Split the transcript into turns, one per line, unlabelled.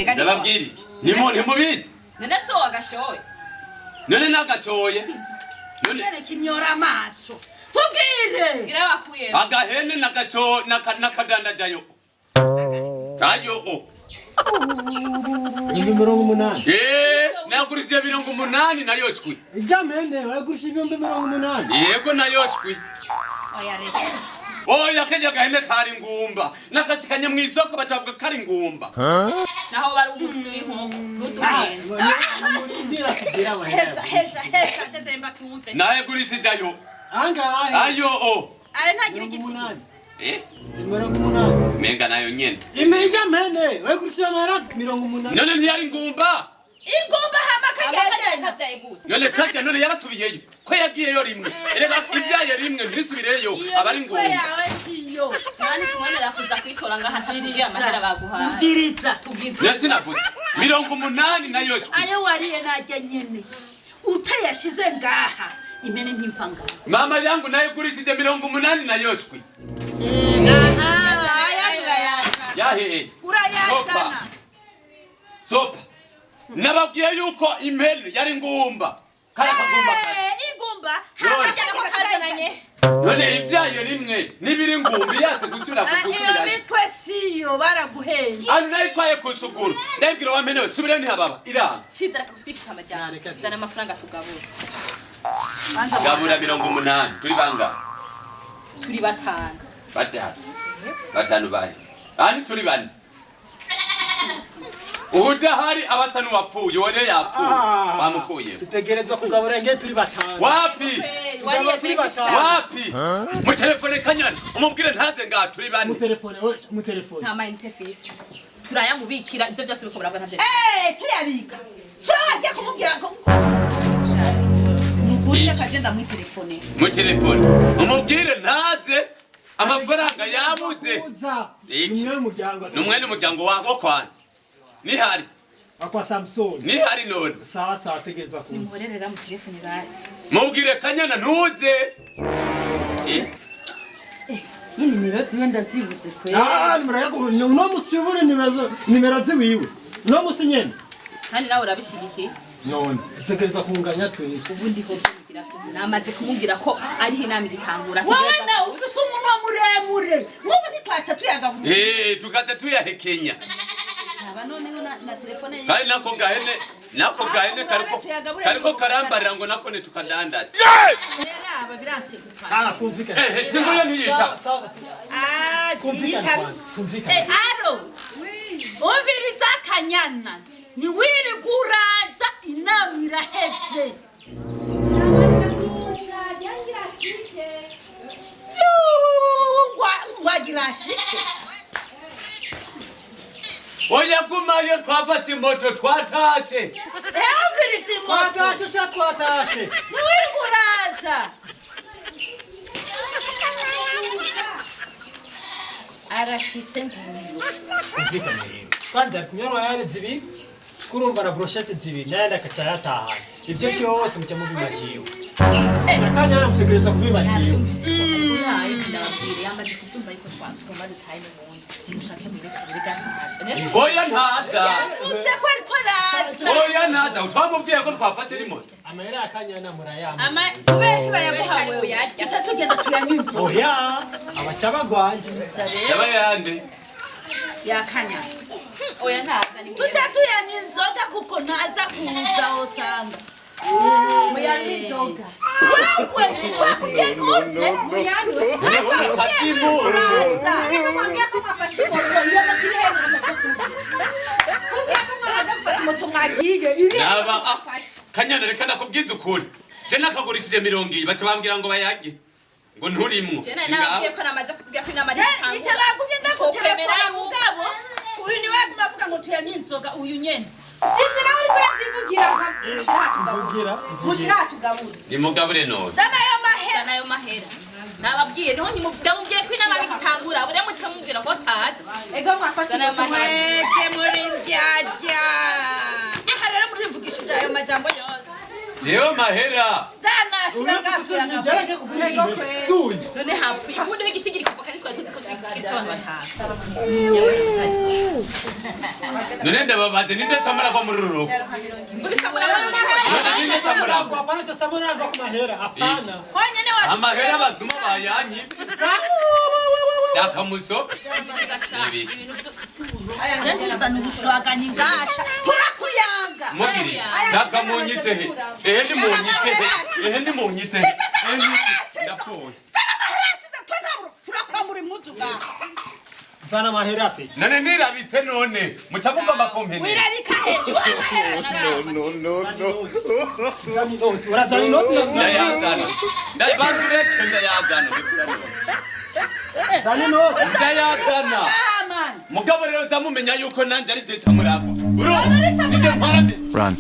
Reka
Ndababwira iki? Ntimubizi?
None so wagashoye.
None nagashoye none.
Yereka imyora amaso, tubwire.
Ngira wakuye.
Agahene nagasho nakadandajayo ayo o.
80,000.
Eh, nagurishije 80 nayo shwi.
Irya mpene wayigurisha 80,000?
Yego, nayo shwi.
Oya, reka.
Oya, kajya gahene kari ngumba, nakashikanye mu isoko bacavuga kari ngumba.
Naho bari umuswi w'inkoko ntuduhende.
Murindira kugira
Heza.
amahera.
Heza, heza, dedemba twumve.
Nayagurishije ayo.
Angahe?
Ayo o.
Ayo ntagira
Mirongo
igitsina.
umunani.
Eh.
80.
Menga nayo nyene.
Irya mpene wayigurisha amahera 80?
None ntiyari ngumba?
Ingumba hama kagenda.
Kavyaye gute?
None kajya, none yarasubiyeyo ko yagiyeyo rimwe? Erega ibyaye rimwe ntisubireyo, aba ari ngumba.
Yawe siyo.
Nani tumwemerera kuza kwitora ngaha ntatubwiye amahera baguhaye?
Mviriza.
Tugize.
Nasi navuze 80 nayo shwi.
Ayo wariye najya nyene utayashize ngaha, impene ntiva ngaha.
Mama yangu, nayigurishije 80 nayo shwi.
Aha, ayandi urayazana.
Yahehe?
Urayazana.
Sopa, nababwiye yuko impene yari ngumba, kari akagumba kare.
Eh, ingumba.
None.
Ko kazananye.
None ibyaye rimwe nibiri ngumba yatse gusubira
Iyo
gusubirayo.
mitwe siyo, baraguhenze.
Ano nayitwaye kusugura, ndabwira wa mpene we subirayo, ntihababa iranga.
Ciza, reka kutwishisha amajyana.
Reka.
Zana amafaranga tugabura.
Gabura 80, turi bangahe?
Turi batanu.
Batanu, batanu bahe? Ani turi bane, udahari abasa n'uwapfuye, uwo niyo yapfuye bamukuye.
Dutegerezwa kugabura nge turi batanu.
Wapi?
Wariye
turi
menshi.
batanu.
Wapi? Mutelefone Kanyana umubwire ntaze ngaha, turi bane.
Mutelefone we, mutelefone.
Nta mayinite fisi, turayamubikira. Ibyo byose biko murabona ntavyo.
Eh, tuyabika so ajya kumubwira ngo nukuri akagenda muri telefone.
Mutelefone umubwire ntaze, amafaranga yabuze.
Kuza.
Iki?
Ni umwe muryango.
Ni umwene umuryango wako kwana nihari.
Akwa Samson.
Nihari none.
Sawa sawa, ategerezwa kuza.
Nimuhorerera mu telefone basi.
Mubwire Kanyana ntuze. Eh,
Nyine nimero ziwe ndazibutse kwe.
Ah, nimero yako uno musi tubure nimero ziwiwe. Uno musi nyene.
Kandi nawe urabishigikiye.
None dutegerezwa kunganya twese.
Ubundi ho byumvira byose namaze kumubwira ko ariho inama igitangura.
Wowe nawe ufise umunwa muremure, nk'ubu ntitwaca tuyagabura.
Eh, tukaca tuyahekenya.
Aba noneho na telefone ye.
Kandi nako gahene kariko karambarira ngo nako nitukadandaza.
Rero aba biranse gupfa.
Ah, tumvikane.
Eh, singuyo ntiyita.
Sawa, sawa.
Ah,
Tumvikane
yita-
kwanza. Tumvikane.
Eh, aro umviriza Akanyana, ntiwirirwe uraza, inama iraheze. Yuuu, wagira ashike.
Oya, gumayo, twafashe imoto twatashe.
Rero umviriza imoto.
Twatashe sha, twatashe.
Ntiwirirwe uraza, arashitse nguyu.
Tumvikane rero. Kwanza ari kunywa yare zibiri. Kurumva na brochette zibiri nayandi akaca yatahana. Ibyo byose mucya mubibagiwe. Kanyana mutegerezwa kubibagiwe.
Nabyumvise ko uraye, ndababwira yamaze kubyumva yuko twatugomba dutahe n'ubundi. Nimushake mwireke muri ntaze.
Oya, ntaza.
Yavuze ko ariko araza.
Oya, ntaza, twamubwiye ko twafashe n'imoto.
Amahera ya Kanyana murayama.
Ama kubera ko bayaguha
Kubera ko
wewe,
uyarya.
tuca tugenda tuyanywa inzoga.
Oya, abaca bagwanje.
Yaba yande?
Yakanyana.
Oya, ntaza ni.
Tuca tuyanywa inzoga kuko ntaza kuza usanga
Muyanywa inzoga.
Wewe twakubwiye ntuze
Muyanywe.
Katimu.
Uraza.
Ariko mwambwiye ko mwafashe moto, iyo moto iri he mwamaze kuza? Kumbwiye ko mwamaze gufata moto mwagiye. Iri he
Naba
moto mwafashe?
Kanyana, reka ndakubwiza ukuri, je nakagurishije 20, baca bambwira ngo bayarye, ngo nturimwo.
Je nari nababwiye ko namaze kubwira ko inama
Icyo
igitangura.
nagumye ndagutelefona
Twokwemera.
mugabo uyu niwe yaguma avuga ngo tuyanywe inzoga, uyu nyene.
Sinzi nawe uriko uravyivugira nka mushira hatugabura.
Mvugira.
Mushira hatugabura.
Nimugabure none.
Zana ayo mahera.
Zana ayo mahera. Nababwiye niho ndamubwiye ko inama igitangura buriya muca mubwira ko ataza.
Ego, mwafashe
Zana ayo
moto.
mahera.
Mwebwe muri mbyarya aha rero murivugishije ayo majambo yose.
Jewe mahera.
Zana.
Tuyashira ngaha.
Byareke kugurisha impene. Suye.
None hapfuye ubundi w'igitigiri kuva kandi twari tuzi ko turi igitigiri cy'abantu batanu.
None ndababaze, ninde samuragwa muri uru rugo?
Muri samuragwa.
None ninde samuragwa?
Hapana cha samuragwa ku mahera, hapana.
Honyene wa
Amahera abazuma bayanyivye byakamuso. Ibi.
Ibintu byo
Uzana ubushwaganyi ngasha. Turakuyanga.
Mugiri byakamunyitse he? Ehe, nimunyitse he? Ehe, nimunyitse he? Ehe, ndapfuye.
Zana amahera yakize twe ntabwo turakwambura impuzu ngaha.
Zana amahera pe.
None nirabitse, none muca mugomba kumpenera.
Wirabika he? Amahera.
Zana inoti. Urazana inoti na
Ndayazana, ndabanza ureke, ndayazana, ndikura none.
Zana inoti.
Ndayazana.
Ah man.
Mugabo rero nzamumenya yuko nanjye ari jye samuragwa, urumva nijye ntwara.
Run.